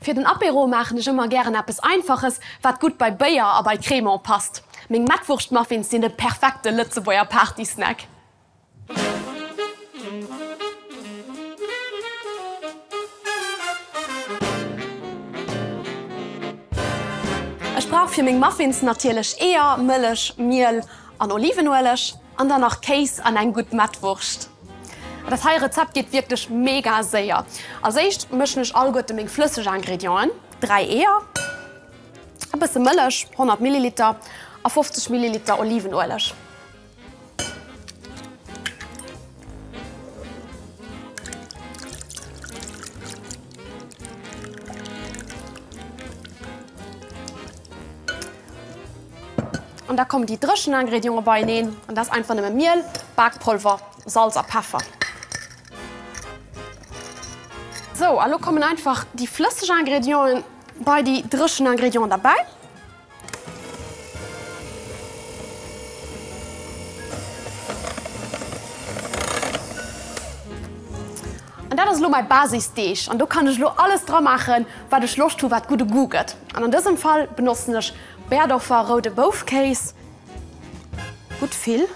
Fir den Apéro maachen ech ëmmer gären eppes Einfaches, wat gutt bei Béier a bei Crémant passt. Meng Mettwurschtmuffins sinn de perfekte Lëtzebuerger Partysnack. Ech brauch fir meng Muffins natierlech Eeër, Mëllech, Miel an Olivenueleg an dann nach Kéis an eng gutt Mettwurscht. Dat hei Rezept geet wierklech mega séier. Als éischt mëschen ech alleguerte meng flësseg Ingredienten, 3 Eeër, e bësse Mëllech, 100 Milliliter, a 50 Milliliter Olivenueleg. An da kommen déi dréchen Ingredienten beieneen an dat ass einfach nëmme Miel, Bakpolver, Salz a Peffer. Sou, a lo kommen einfach déi flësseg Ingredienten bei déi dréchen Ingredienten derbäi. An dat ass elo mäi Basisdeeg an do kann ech elo alles dra maachen, wat ech Loscht hu wat gudde Goût gëtt. An an dësem Fall benotzen ech Berdorfer roude Boufkéis, gutt vill,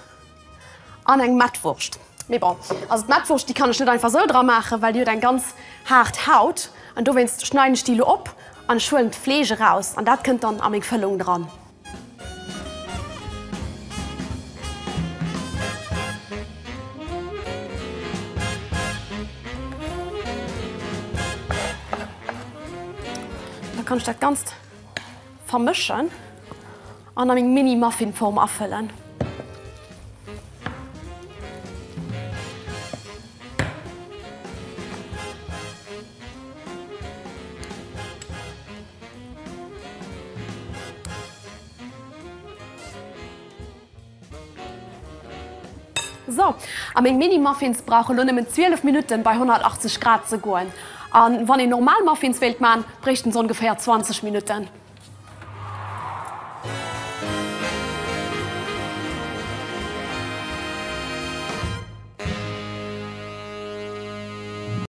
an eng Mettwurscht. Mee bon, also d'Mettwurscht déi kann ech net einfach sou dra maachen, well déi huet eng ganz haart Haut an dowéinst schneiden ech déi elo op an ech huelen d'Fleesch eraus an dat kënnt dann a meng Fëllung dran. Da kann ech dat Ganzt vermëschen an a meng Mini-Muffin-Form afëllen. So, a meng Mini-Muffins brauche lo nëmmen 12 Minutten bei 180 Grad ze goen. An wann een normal Muffins wéilt man, bréichten se ongeféier 20 Minutten.